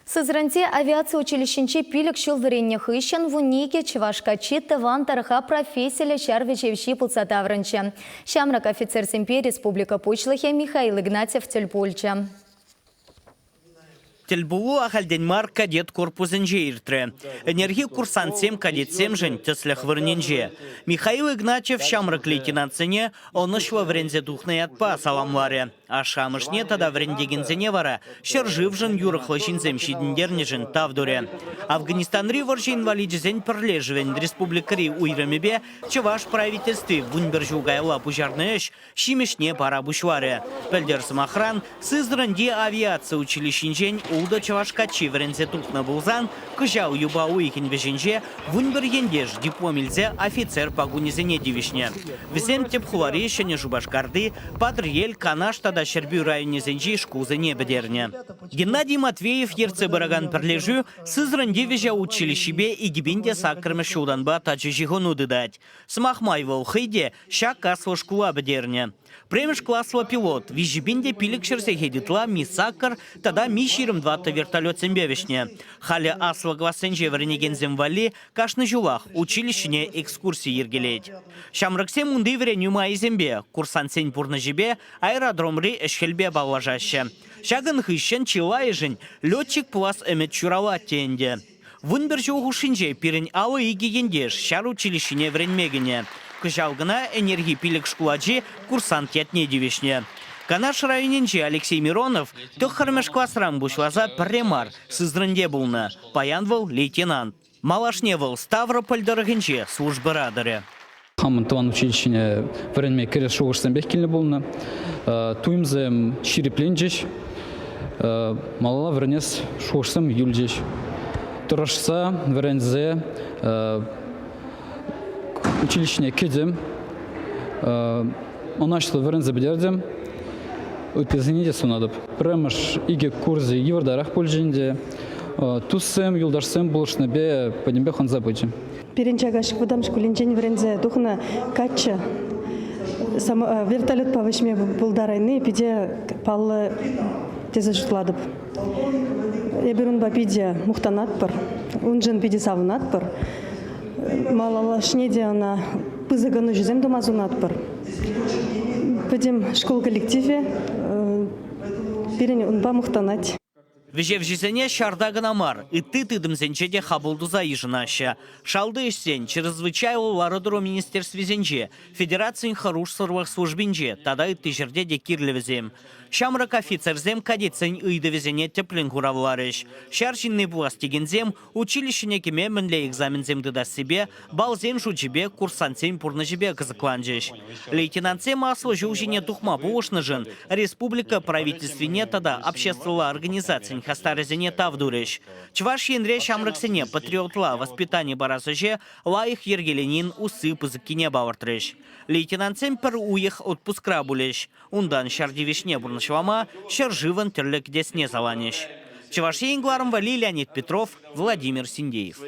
Сызраньти авиаци училищинче пилӗк ҫул вӗреннӗ хыҫҫӑн 12 чӑваш каччи тӑван тӑрӑха профессиллӗ ҫар вӗҫевҫи пулса таврӑнчӗ. Ҫамрӑк офицерсемпе республика Пуҫлӑхӗ Михаил Игнатьев тӗл пулчӗ. Тӗлпулу ахальтен мар кадет корпусӗнче иртрӗ. Ӗнерхи курсантсем кадетсемшӗн тӗслӗх вырӑнӗнче. Михаил Игнатьев ҫамрӑк лейтенантсене ӑнӑҫлӑ вӗренсе тухнӑ ятпа саламларӗ. Ашшӗ-амӑшне тата вӗрентекенсене вара ҫӗршывшӑн юрӑхлӑ ҫынсем ҫитӗнтернӗшӗн тав турӗ. Афганистанри вӑрҫӑ инваличӗсен пӗрлешӗвӗн республикӑри уйрӑмӗпе Чӑваш правительстви 11 ҫул каялла пуҫарнӑ ӗҫ ҫимӗҫне пара пуҫларӗ. Пӗлтӗр, сӑмахран, Сызраньти авиаци училищинчен ултӑ чӑваш каччи вӗренсе тухнӑ пулсан, кӑҫал юпа уйӑхӗн вӗҫӗнче 11 ентеш диплом илсе офицер пакунӗсене тивӗҫнӗ. Вӗсем тӗп хулари Ҫӗнӗ Шупашкарти, Патӑрьел, Канаш тата Ҫӗрпӳ районӗсенчи шкулсене пӗтернӗ. Геннадий Матвеев ертсе пыракан пӗрлешӳ Сызраньти вӗҫев училищипе 2008-мӗш ҫултанпа тачӑ ҫыхӑну тытать. Сӑмах май вӑл хӑй те ҫак аслӑ шкула пӗтернӗ. Пӗрремӗш класлӑ пилот 3500 сехет ытла Ми-саккӑр тата Ми-24 вертолетсемпе вӗҫнӗ. Халӗ аслӑ классенче вӗренекенсем валли кашни ҫулах училищӗне экскурси йӗркелет. Ҫамрӑксем унти вӗренӳ майӗсемпе, курсантсен пурнӑҫӗпе, аэродромри ӗҫ-хӗлпе паллашаҫҫӗ. Ҫакӑн хыҫҫӑн чылайӑшӗн летчик пулас ӗмӗт ҫуралать те ӗнтӗ. 11 ҫул хушшинче пирӗн 52 ентеш ҫар училищине вӗренме кӗнӗ. Кӑҫал кӑна ӗнерхи пилӗк шкул ачи курсант ятне тивӗҫнӗ. Канаш районӗнчи Алексей Миронов тӑххӑрмӗш класран пуҫласа пӗрре мар Сызраньте пулнӑ. Паян вӑл лейтенант. Малашне вӑл Ставрополь тӑрӑхӗнче службӑра тӑрӗ. Хамӑн тӑван училищӗне вӗренме кӗрес шухӑшсемпех килнӗ пулнӑ. Туйӑмсем ҫирӗпленчӗҫ, малалла вӗренес шухӑшсем юлчӗҫ. Тӑрӑшса вӗренсе училищӗне кӗтӗм, ӑнӑҫлӑ вӗренсе пӗтертӗм. Ыттисене те сунатӑп. Пӗрремӗш икӗ курсӗ йывӑртарах пулчӗ ӗнтӗ. Туссем, юлташсем пулӑшнипе пӗтӗмпех ӑнса пычӗ. Пирӗн Чакаҫ вӑтам шкулӗнчен вӗренсе тухнӑ каччӑ вертолетпа вӗҫме пултарайни питӗ паллӑ тесе шутлатӑп. Эпир унпа питӗ мухтанатпӑр, уншӑн питӗ савӑнатпӑр. Малаллашне те ӑна пысӑк ӑнӑҫусем тума сунатпӑр. Пӗтӗм шкул коллективӗ пирӗн унпа мухтанать. Вӗҫевҫӗсене ҫарта кӑна мар, ытти тытӑмсенче те хапӑл туса йышӑнаҫҫӗ. Шалти ӗҫсен чрезвычайлӑ лару-тӑру министерствисенче, федерацин хӑрушсӑрлӑх службинче тата ытти ҫӗрте те кирлӗ вӗсем. Ҫамрӑк офицерсем кадетсен ыйтӑвӗсене тӗплӗн хуравларӗҫ. Ҫар ҫынни пулас текенсем училищӗне кӗме мӗнле экзаменсем тытассипе, балсен шучӗпе, курсантсен пурнӑҫӗпе кӑсӑкланчӗҫ. Лейтенантсем аслӑ ҫул ҫине тухма пулӑшнӑшӑн республика правительствине тата обществӑлла организацин хастарӗсене тав турӗҫ. Чӑваш Енре ҫамрӑксене патриотла воспитани парас ӗҫе лайӑх йӗркеленин усси пысӑккине палӑртрӗҫ. Лейтенантсем пӗр уйӑх отпускра пулӗҫ. Унтан ҫар тивӗҫне пурнӑҫлама ҫӗршывӑн тӗрлӗ кӗтесне саланӗҫ. Чӑваш Ен кӑларӑм валли Леонид Петров, Владимир Синдеев.